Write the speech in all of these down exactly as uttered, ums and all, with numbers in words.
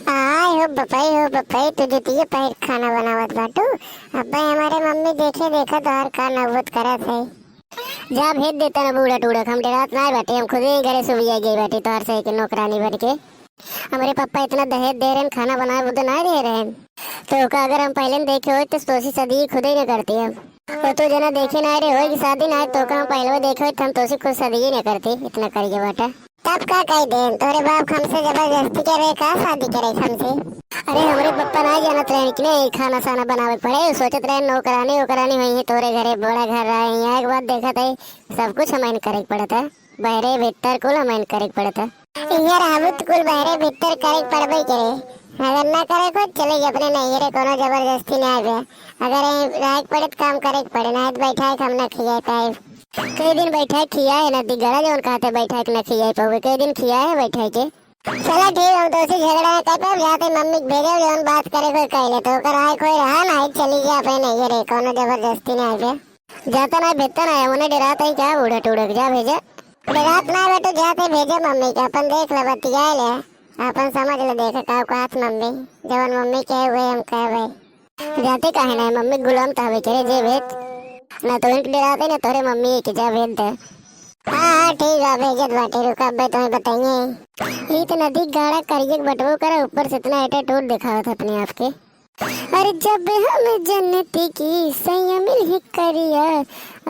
आय हो बपई, हो बपई, तू जुतिये पहिर खाना बनावत बाटू। अब्बे हमरे मम्मी देखे, देखा तोहार का नौबत करत है। जा भेज देता ना बूढ़ा टूढ़ा, हम डेरात नाय बाटे, हम खुदे ही घरे सुबिया गई बाटे तोहार सही के नौकरानी बन के। हमरे पप्पा इतना दहेज दे रहन, खाना बनाए बुद्धे नाय दे रहन। तो ओका अगर हम पहले न देखे होइत तो तोसी सदी खुदे ही न करती हम। वो तो जना देखे नाय रे, होई की शादी नाय तो का हम पहले देखे होइत हम तोसी खुद सदी ही न करती, इतना करिए बाटा। तब का कह दे, तोरे बाप हमसे जबरदस्ती करे का शादी करे हमसे? अरे हमरे पप्पा नाय जानत रहन कि नहीं खाना साना बनावे के पड़े, सोचत रहन नौकरानी ओकरानी होई है तोरे घरे, बड़ा घर रहे, यहाँ एक बात देखत है, सब कुछ हमारे करे के पड़त है। बहरे भीतर कुल हमाइन करे के पड़त है। इहे रहबू त कुल बहरे भीतर करे के पड़बे करे। अगर ना करे को चले गए अपने नैहरे, कोनो जबरदस्ती ना आवे। अगर यहीं रहे के पड़े त काम करे के पड़े, ना तो बैठा के हम ना खियाए पाए। कई दिन बैठा के खियाए ना दी गड़ा जौन कहते बैठा के ना खियाए पावे, कई दिन खियाए है बैठा के। चला ठीक, हम तोसे झगड़ा ना कर पाए, जाते मम्मी के भेजे जौन बात करे कोई कह ले तो ओकर आए कोई रहा ना, चली गया अपने नैहरे, कोनो जबरदस्ती ना आवे। जाता ना भेजता ना, उन्हें डराता ही क्या बूढ़ा टूढ़ा के, जा भेजे। डरात ना बेटू, जाते भेजे मम्मी के, अपन देख ले, बतिया ले, अपन समझ ले, देख का कहत मम्मी, जवन मम्मी कहे हुए हम कहबे। जाते काहे ना, मम्मी गुलाम तो हवे करे, जे भेज। ना तो इनके डराते ना तोरे मम्मी के, जा भेज दे। हाँ, हाँ, ठीक बा, भेजत बाटे, रुका, अब्बे तुम्हें बताइए। ई तो नदी गाड़ा करिए के बटबो करे, ऊपर से इतना एटीट्यूड दिखावत अपने आप के। अरे जब हम जनती की सैया मिल ही करिया,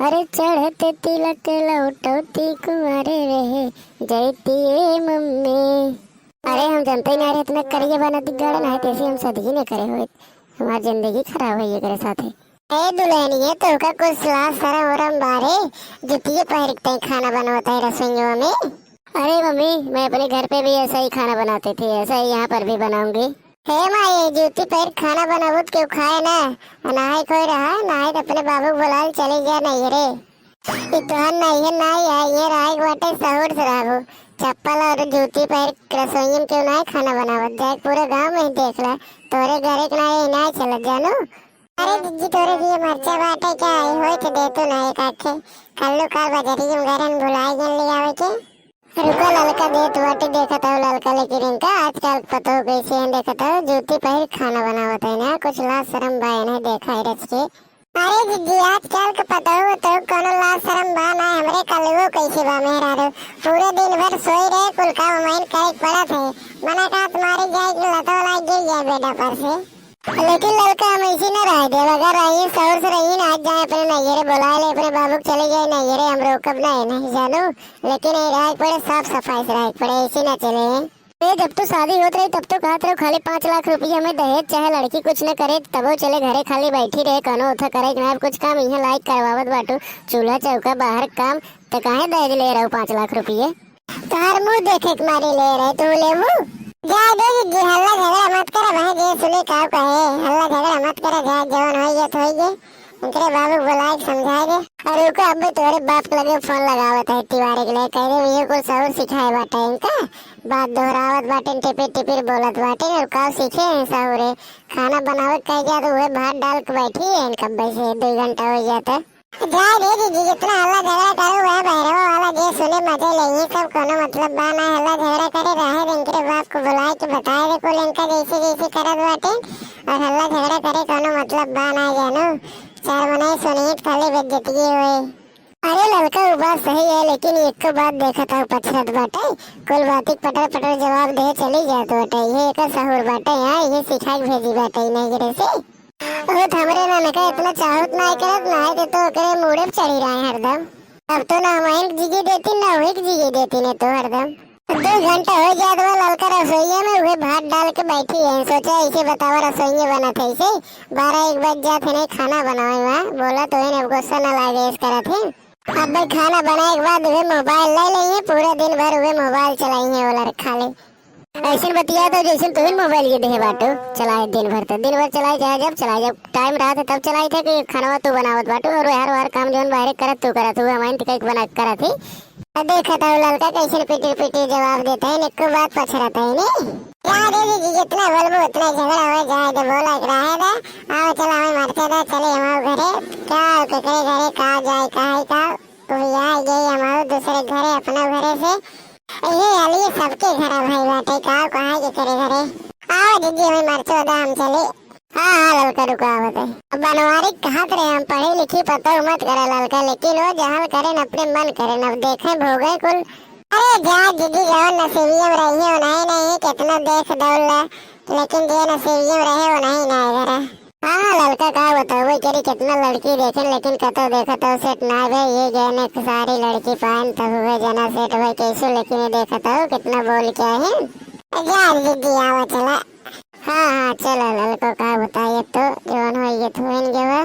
अरे चढ़ते तिलक लौटौती कुंवारे रहे जैती ए मम्मी। अरे हम जनते ही ना रहे इतना करिया बनत गड़न है, तैसे हम सदगी न करे होइत। हमार जिंदगी खराब है ये करे साथे। ए दुल्हनिया, तोहका कुछ लाज शरम उरम बारे? जुतिये पहिर के तैं खाना बनवत है रसोइयों में। अरे मम्मी, मैं अपने घर पे भी ऐसा ही खाना बनाती थी, ऐसा ही यहाँ पर भी बनाऊंगी। हे माई, जूती पहिर खाना बनाबू त केहू खाए ना। आ नाहीं कोई रहा, नाहीं त अपने बाबू के बोलाल चली जा नैहरे। ई तोहर नैहर नाहीं है, ये रहे के बाटे सहूर से रहबू। चप्पल और जूती पहिर के रसोई में केहू नाहीं खाना बनावत, जाए पूरे गाँव में ही देख ला। तोरे घरे के नाहीं, नाहीं चलत जानू। अरे जिज्जी, तोरे लिए मरचा बाटे क्या? आई होई तो दे तू ना एक आखे। कल्लू काल बजरिया में गरन भुलाई गन ले आवे के। रुको ललका देत बाटे, देखत हो ललका लेकिन इनका आजकल पतो कैसे हैं, देखत हो जूती पहिर खाना बनावत है ना, कुछ लाज शरम बा इन्हें देखा है रच के। अरे जिज्जी, आजकल के पतो तो कोनो लाज शरम बा ना, हमरे कल्लुओ कैसे बा मेहरारू, पूरे दिन भर सोई रहे, कुल काम हमाइन करे के पड़त है, मना का तुम्हारे जाए के लतो लाग गई है बेटा पर से। लेकिन ललका हम ऐसी न रह देब, अगर रही सौर से रही ना, आज जाए अपने नैहरे बुला ले, अपने बाबू के चले जाए नैहरे, हम रोकब ना है, नहीं जानू, लेकिन ये रहे के पड़े, साफ सफाई से रहे के पड़े, ऐसी ना चले। ए, जब तो शादी होत रही तब तो कहत रहो खाली पाँच लाख रुपया में दहेज, चाहे लड़की कुछ न करे तबो चले, घरे खाली बैठी रहे, कौनो उठा करे के ना, अब कुछ काम यहाँ लायक करवावत बाटू, चूल्हा चौका बाहर काम, तो काहे दहेज ले रहो पाँच लाख रुपये? तोहर मुंह देखे के मारे ले रहे, तू लेबू? जाए दे जिज्जी, हल्ला झगड़ा मत कर, भाई जे सुने का कहे, हल्ला झगड़ा मत कर, जाए जवन होई गए तो होई गए, इनकरे बाबू के बुलाए के समझाए दे। और रुको, अब्बे तोहरे बाप के लगे फोन लगावत है तिवारी के लिए, कह दे ये कुल सहूर सिखाए बाटे इनका, बात दोहरावत बाटे, टिपिर टिपिर बोलत बाटे, और का सीखे हैं सहूरे? खाना बनावे के कह गया तो वह भात डाल के बैठी है इनका, वैसे दो घंटा हो गया था। जाए दे जिज्जी, जितना हल्ला झगड़ा करो वह बहरवा वाला जे सुने मजे ले, ये सब कोनो मतलब बा ना हल्ला झगड़ा करे, रहे दे इनकरे बाप को बुलाए के बताए दे कुल इनका जैसे जैसे करत बाटे, और हल्ला झगड़ा करे कोनो मतलब बा ना जानू, चार मनाई सुनिए खाली बेइज्जती हुए। अरे ललका वो बात सही है, लेकिन एक तो बात देखत हो पछरत बाटे, कुल बातिक पटर पटर जवाब दे चली जात बाटे, ये एक सहूर बाटे, यहाँ ये सिखा के भेजी बाटे नैहरे से। ओ त हमरे ननका इतना चाहत नाय करत, नाय त तो ओकरे मूड़े पे चढ़ी रहे हरदम। अब तो ना हमारे जिगे देती, ना वही के जिगे देती ने तो हरदम। दो घंटा हो जात बा ललका रसोईया में, उहे भात डाल के बैठी है। सोचा ऐसे बतावा रसोईया बनत है ऐसे, बारह एक बज जात है नहीं खाना बनावे में। बोला तो है अब गुस्सा ना लागे इस करत है। अब भाई खाना बनाए के बाद उहे मोबाइल ले लेइए, पूरा दिन भर उहे मोबाइल चलाइए, ओलर खाली। ऐसन बतिया तो जैसन तुहिन मोबाइल ये देहे बाटू, चलाए दिन भर तो, दिन भर चलाए चाहे जब चलाए, जब टाइम रहत है तब चलाए थे कि खानवा तू बनावत बाटू और हर हर काम जौन बाहरे करत तू करत हुए हमारे कहीं बना करत ही। अब देखत हो ललका कैसन पिटिर पिटिर जवाब देता है, एको बात पछरत है नहीं। जा दे दीजिए, जितना बोलबो उतना झगड़ा हो जाए, जब बोला एक रहे दे, आओ चलो हमें मरते दे, चले हमारे घरे, क्या केकरे घरे, कहाँ जाए, कहाँ है, कहाँ, कोई आ गई हमारे दूसरे घरे, अपना घरे से, ये हाल ये सबके घर है भाई बाटे, का कहाँ के करे घरे। आओ जीजी, हमें मरचो दा, हम चली। हाँ, हाँ, ललका रुका आवत है। अब बनवारी कहत रहे, हम पढ़ी लिखी पतोह मत करे ललका, लेकिन वो जहल करे न अपने मन करे, न देखे भोगे कुल। अरे जा जीजी, जवन नसीबियम रही है, वो नहीं, नहीं, कितना देख दौड़ ले, लेकिन जे नसीबियम रहे, वो नहीं, नहीं करे। हाँ, ललका का बताओ, वही करी कितना लड़की देखे, लेकिन कतो देखत हो सेट ना भे, ये गए ने सारी लड़की पाएन तब हुए जना सेट हुए कैसे, लेकिन ये देखत हो कितना बोल के है। जा जीजी, आवा चला। हाँ, हाँ, चला ललको का बताइए तो, जवन हो ये थोइन गवा।